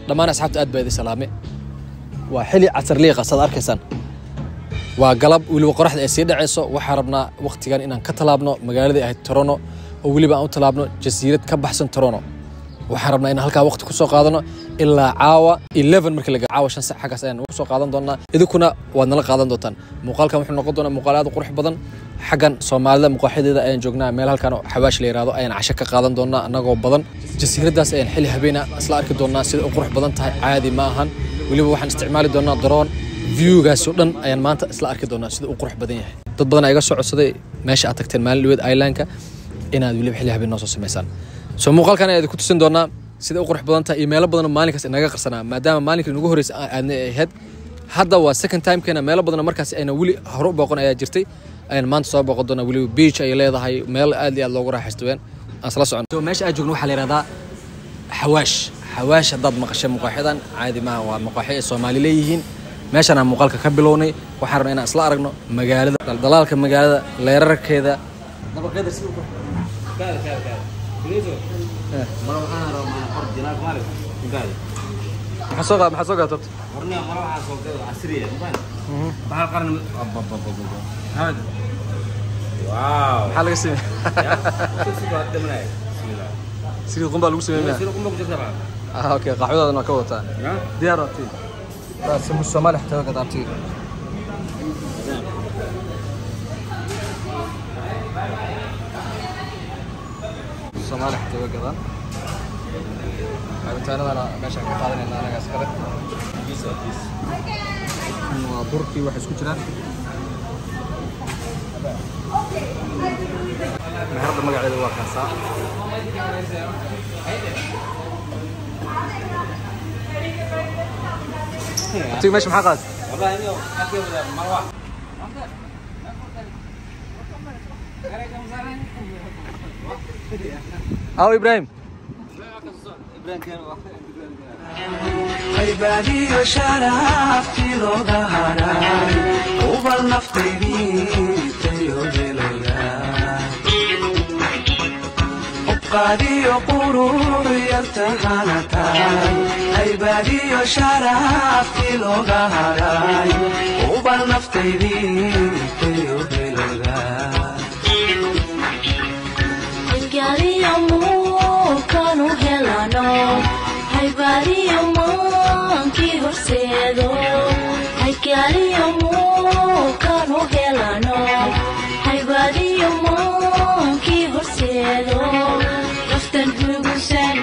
Dhammaan asxaabta aad baa idin salaame. Waa xili casar liiqa saad arkaysaan. Waa galab weliba qoraxda ay sii dhacayso. Waxaan rabnaa waqtigan inaan ka tallaabno magaaladii ahayd Toronto oo weliba aan u tallaabno jasiirad ka baxsan Toronto. Waxaan rabnaa inaan halkaa waqti ku soo qaadano ilaa caawa 11 markii laga caawa 5 saac xaggaas ayaan ku soo qaadan doonaa. Idinkuna waad nala qaadan doontaan. Muuqaalkan wuxuu noqon doonaa muuqaal aad u qurux badan. Xaggan Soomaalida muqaaxideeda ayaan joognaa, meel halkan oo xawaash la yiraahdo ayaan casho ka qaadan doonaa annagoo badan. Jasiiraddaas ayaan xilli habeena isla arki doonaa sida u qurux badan tahay, caadi ma ahan. Weliba waxaan isticmaali doonaa drone. Viewgaas oo dhan ayaan maanta isla arki doonaa sida u qurux badan yahay. Dad badan ayaa iga soo codsaday meesha aad tagteen maalin dhaweed islandka inaad weliba xilli habeen noo soo samaysaan. Soo muuqaalkan ayaan idinku tusin doonaa sida u qurux badan tahay iyo meelo badan oo maalinkaas inaga qarsanaa, maadaama maalinkii ugu horreysay aan aadnay ay ahayd. Hadda waa second time keena, meelo badan oo markaas ayna weli hore u booqan ayaa jirtay. Ayaan maanta soo booqan doonaa. Weliba beach ay leedahay, meel aad iyo aad loogu raaxaysto weyn. Aan isla socono. So meesha aan joogno waxaa la yiraahdaa Xawaash. Xawaash haddaad maqashay muqaaxidan caadi maaha, waa muqaaxi ay Soomaali leeyihiin. Meeshaan aan muuqaalka ka bilownay. Waxaan rabnaa inaan isla aragno magaalada, daldalaalka magaalada, leerarkeeda, dabaqyada si u qurux. Maxaa soo qaad, maxaa soo qaad horta? Maxaa laga sameeyay? Saliid qumba lagu sameeyay. Ah, okay, qaxwadaadana waa ka wadataa. Diyaar waa tii. Sambuus Soomaali xataa waa gadaabtii. Soomaali xataa waa gadaan. Cabitaanadana meeshaan ka qaadanayna anagaas kale. Kan waa burkii waxay isku jiraan. Meherada magaceeda waa kaasaa. Abtiga meesha maxaa qaadatay? Aw Ibrahim. Haybadiyo sharaftii looga haray, ubal naftaydii tayo helaya. Ubqaadiyo qurur yartahanatay, haybadiyo sharaftii looga haray, ubal naftaydii tayo helaya. Haykaliyo muuqaanu helano, haybadiyo maankii horseedo. Haykaliyo muuqaanu helano, haybadiyo maankii horseedo. Naftan hugusan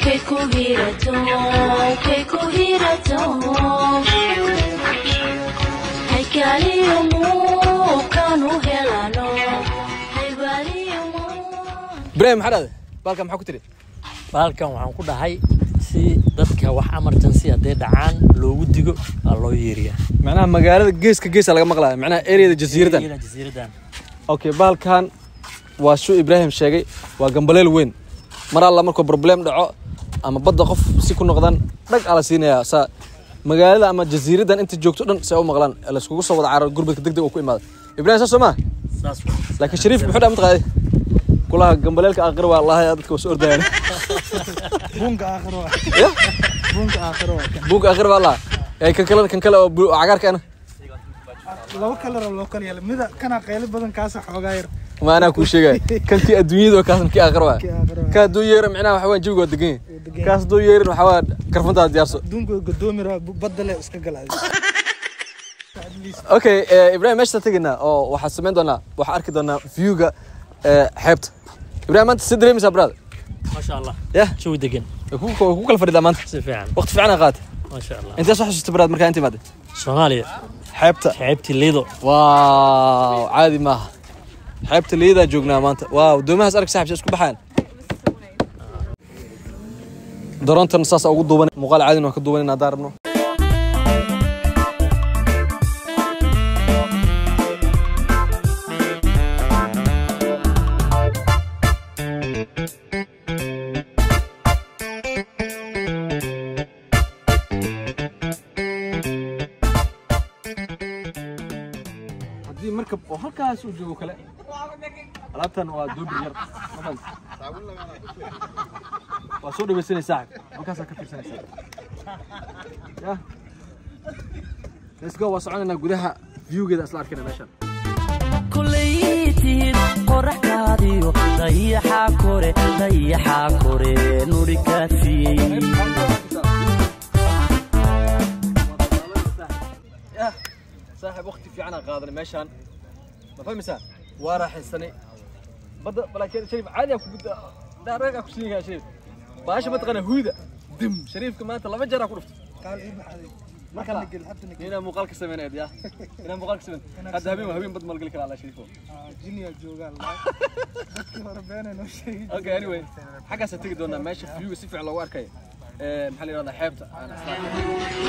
kay ku hirato, kay ku hirato. Haykaliyo muuqaanu helano, haybadiyo maan Ibrahim, maxaa dhahday? Baalkan maxaa ku tiri? Bahalkan waxaan ku dhahay si dadka wax emergency hadday dhacaan loogu digo aa loo yeeriyaa. Macnaha magaalada geeska geesa laga maqlaaya, macnaha area-da jasiiradan. Area-da jasiiradan. Okay, bahalkan waa shuu Ibrahim sheegay, waa gambaleel weyn. Mar alla markuu problem dhaco ama badda qof si ku noqdaan, dhag ala siinayaa saa magaalada ama jasiiradan inta joogto dhan si ay u maqlaan, la iskugu soo wada cararo, gurmadka degdeg uu ku imaado. Ibrahim, saas soo ma? Saas waa. Laakiin Shariif muxuu dhahay mataqaanaa? Kulaha gambaleelka aakhir waa lahay, dadka waa soo ordayaan. Buunka aakhiro waa. Ya? Buunka aakhiro waa kan. Buunka aakhir waa lahaa. Ee kan kale, kan kale oo cagaarka ana. Laba kalar oo loo kala yeelay. Mida kana qaylo badan, kaasa xoogaa yar. Ma anaa kuu sheegay. Kan kii adduunyada waa kaasan, kii aakhir waa. Kii aakhiro waa. Ka hadduu yeero micnaha waxa weeyaan jawiga waa degan yahay. Wuu degan yahay. Kaas hadduu yeerin waxa waa karfantaada diyaarso. Adduunku waa godoomi rabaa, badda le iska galay. Okay, Ibrahim, meesha tegaynaa oo waxaan samayn doonaa, waxaan arki doonaa viewga xeebta. Ibrahim, maanta si dareemaysaa, brother? Maasha Allah. Yah? Jawi degan. Way ku kala fadhidaa maanta. Si fiican. Waqti fiican aa qaatay. Maasha Allah. Intee soo xasuustay, brother, markaa inta imaatay? Soomaaliya. Xeebta. Xeebtii Lido. Wow, caadi maaha. Xeebta Liidaa joognaa maanta. Wow, doomahaas arag saaxiib, isku baxayaan. Daroontan saas ugu duuban, muuqaal caadina waan ka duubanayna haddaan rabno. Haddii markab oo halkaas uu joogo kale, alaabtan waa doobir yar, ma fahamtid? Waa soo dhawaysanaysaa saaxib, halkaasaa ka fiirsanaysaa. Yeah, let's go. Waa soconaynaa gudaha, viewgeeda isla arkayna meeshan. Kuleytid qoraxkaadiyo dayaxa kore, dayaxa kore nuri kaafiyey. Yah saaxiib, waqti fiican aan qaadanay meeshaan, ma fahmaysaa? Waa raaxaysanay badda, balaakiin Shariif caadi aan ku daareeg aan ku sheegaa. Shariif, baasha ma taqaana huuda dim? Shariifka maanta laba jeer aan ku dhuftay. Qaal ii baxday. Mar kale Nigel, hadda nigel. Inaan muuqaal ka sameynayd ya, inaan muuqaal ka sameyn hadda habeen habeen bad malgeli karaa alla Shariifo. Jiniya joogaa la dadkii hore beenay noo sheegi. Okay, anyway, xaggaasaan tegi doonaa, meesha viewga si fiican loogu arkayo. Maxaa la yidhahdaa, xeebta aan isla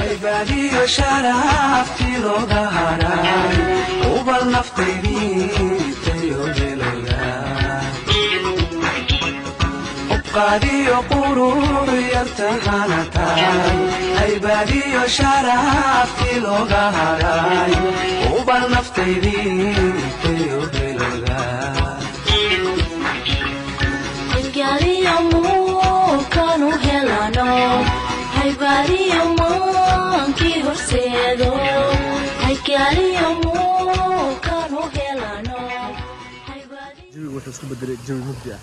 Haybadiyo sharaftii looga haray, ubal naftaydii tayo helaya. Ubqaadiyo qurur yartahanataay, haybadiyo sharaftii looga haray, ubal naftaydii tayo helaya. Haykaliyo muukanu helano, haybadiyo maankii horseedo. Haykaliyo muukanu helano, haybadiyo Jawigu wuxuu isku bedelay jawi mugdi ah,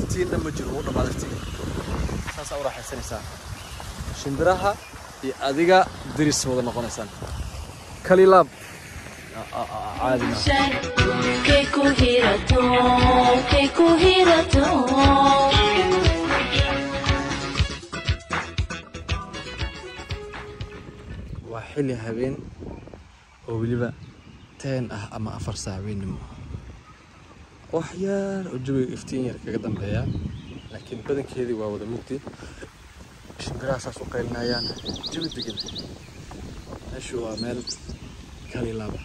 iftiin dhan ma jiro, wuu dhamaaday iftiin. Saasaa u raaxaysanaysaa, shimbiraha iyo adiga deris wada noqonaysaan. Kalilaab caadi ma Kay ku hirato, kay ku hirato. Waa xilli habeen oo weliba 10 ah ama 4 saac habeennimo. Wax yar oo jawiga iftiin yar kaga dambeeya, laakiin badankeedii waa wada mugdi. Shimbiraha saas u qaylinayaan, jawi degan. Meeshu waa meel kalilaaba.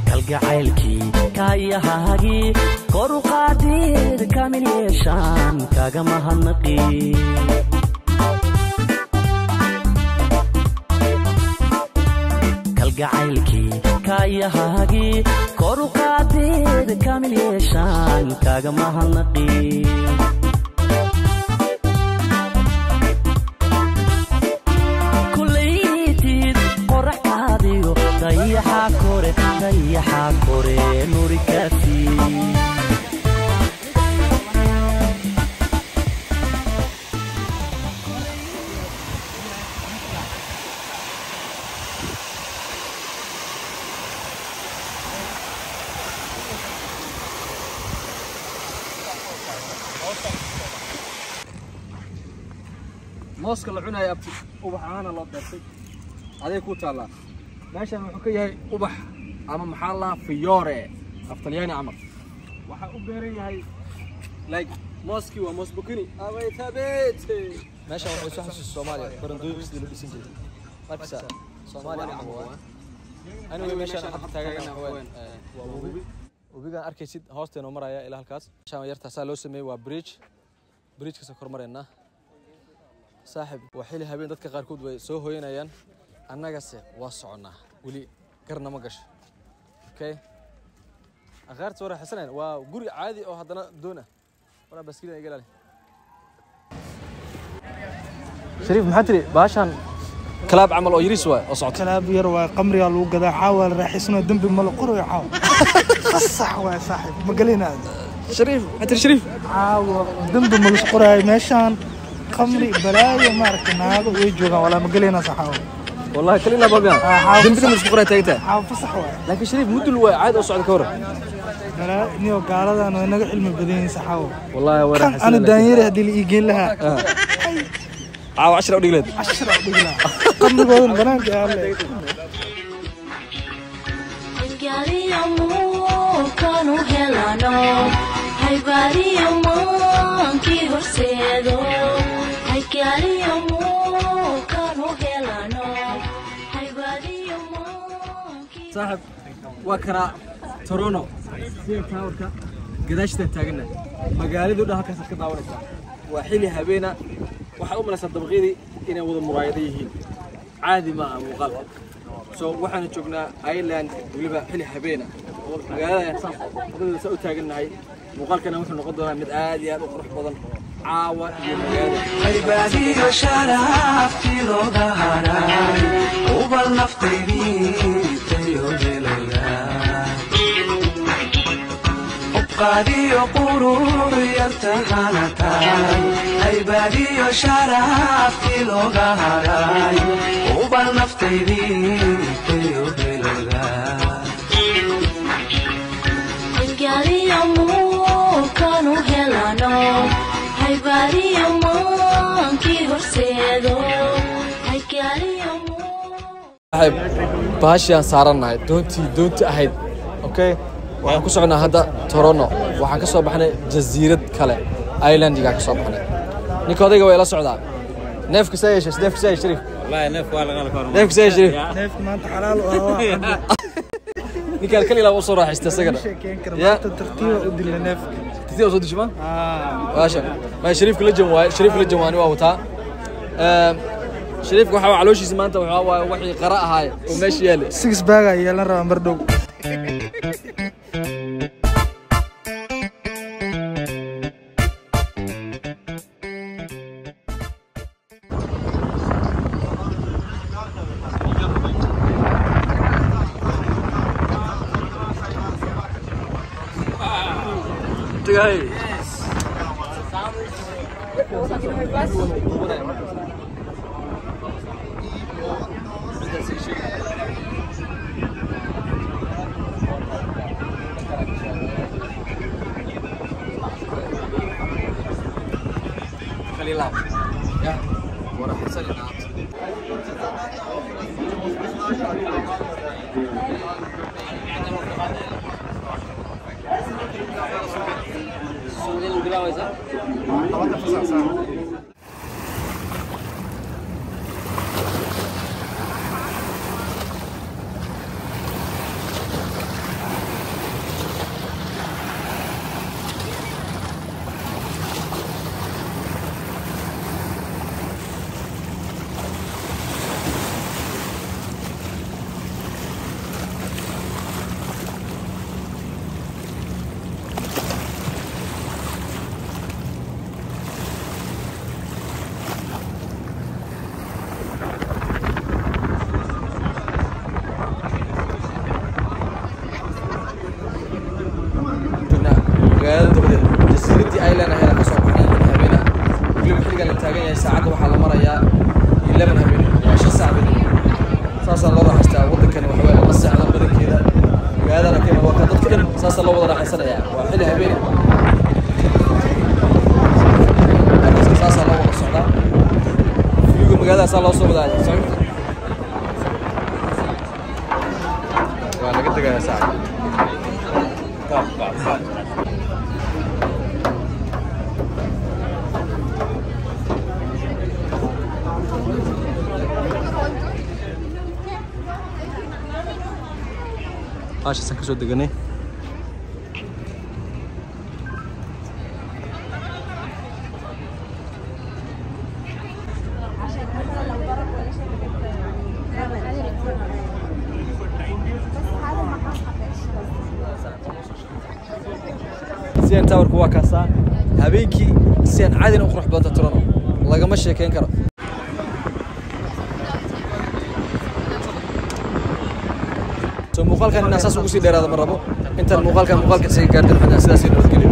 Kalgacaylkii kaayahaagii koru qaadeed kamil yeeshaan kaga mahadnaqi. Kalgacaylkii kaayahaagii koru qaadeed kamil yeeshaan kaga mahadnaqi. Kuleytid qoraxkaadiyo dayaxa kore, dayaxa kore nuri kaafiyey. Mooska la cunayo, abti, ubax ahaana loo beertay, aday ku taallaa. Meeshan wuxuu ka yahay ubax ama maxaa la fiore af Talyaani camal. Waxaa u beeran yahay like mooskii, waa moos bukini amay tabete. Meeshan waxay soo xasuusa Soomaaliya, barandooyinka sidii loo dhisan jiray markasa Soomaaliya camal waa. Anyway, meeshan hadda taagan waa webi. Webigaan arkaysid hoosteena maraya ilaa halkaas. Meeshan yartaasaa loo sameeyey, waa bridge. Bridge-kaasaan kor maraynaa. Saaxib, waa xili habeen, dadka qaarkood way soo hoyanayaan, annagase waa soconnaa, weli garna ma gasho. Okay, akhaarta waa raaxaysanayaan. Waa guri caadi oo haddana doon ah. Waraa baskiilada iga ilaali. Shariif, maxaa tiri? Baashaan kalaab camal oo yariis waay oo socota. Kalaab yar waa, qamrigaa lagu gadaa. Caawa la raaxaysano, dembi ma la qorayo. Caawa fasax waay saaxiib, ma gelinaad. Shariif, maxaa tiri Shariif? Caawa dembi ma la qoraayo meeshaan, qamri balaayo maaragtay, naago way joogaan walaa, ma gelaynaa saxaawo. Wallahi kalina baabiyaan. Caawa. Dembida ma isku qoray taagtaa? Caawa fasax waay. Laakiin Shariif, mudul waay caadi oo socda, ka waran? Balaayo niyo, gaaladan way naga cilmi badan yihiin saxaawo. Wallahi waa kan raaxaysanaa. Ana daanyare haddii la ii geyn lahaa. Caawa 10 u dhigleed. 10 u dhigi lahaa, qamrigoodan banaanka yaale. Haykaliyo muukanu helano, haybadiyo maankii horseedo. Haykaliyo muukanu helano, haybadiyo maankii Saaxib, waa kana Toronto CN Towerka gadaashiisan taagana. Magaaladu dhan halkaasaad ka daawanaysaa. Waa xili habeena, waxaad u malaysaa dabaqyadii inay wada muraayado yihiin. Caadi ma aha muuqaalka. So waxaanu joognaa island, weliba xili habeena, magaalada ayaan saas wadadeeda saa u taagannahay. Muuqaalkana wuxuu noqon doonaa mid aad iyo aad u qurux badan. Caawa iyo magaalada. Haybadiyo sharaftii looga haray, ubal naftaydii tayo helaya. Ubqaadiyo qurur yartahanataay, haybadiyo sharaftii looga haray, ubal naftaydii tayo helaya. Haykaliyo muukanu helano, haybadiyo maankii horseedo, haykaliyo Saaxiib, baashii aan saarannahay, doontii ahayd. Okay, waxaan ku soconaa hadda Toronto. Waxaan ka soo baxnay jasiirad kale, islandiga ka soo baxnay. Ninka odayga waa ila socdaa. Neefka saa yeeshay, neefka saa yeeshay, Shariif. والله neef waa laga kor. Neefka saa yeeshay, Shariif. Neefka maanta xalaal u ah waa. Ninkaan kaliya laa u soo raaxaystay isagana. Sheekeyn kara. Ya. Maanta tartiiba u dilna neefka. Tartiib soo dishma maasha ma Shariifka la jan waaye, Shariifka la jan waani waa wataa. Shariifka waxaa calooshiisa maanta waxaa waaye waxii qara ahaay oo meesha yaalay. Six bag ayaa yeelan rabaa mar dhow. Tagay. Khaliil ya waraxsan. Joognaa magaalada dabadeed, jasiiraddii island aheena ka soo baxnay in habeena. Weliba xilligan la taagan yahay saacadda waxaa la marayaa 11 habeenimo, waa 5 saac habeenimo. Saasaa loo raaxaystaa waddankani, waxa weeye lama seexdo badankeeda. Magaaladana ka imaad waa ka dadka dhan saasaa loo wada raaxaysanayaa, waa xilli habeena. Saasaa loo wada socdaa, viewga magaaladaasaa loo soo wadaa. Waa laga tegayaa saac. Baashaasaan kasoo deganay. CN Towerku waa kaasaa habeenkii si aan caadina u qurux badanta Toronto, lagama sheekeyn karo. So muuqaalkan inaan saas ugu sii dheeraada ma rabo. Intaan muuqaalkan muuqaalka isaga gaartin, waxaan sidaas iyo nabadgelyo.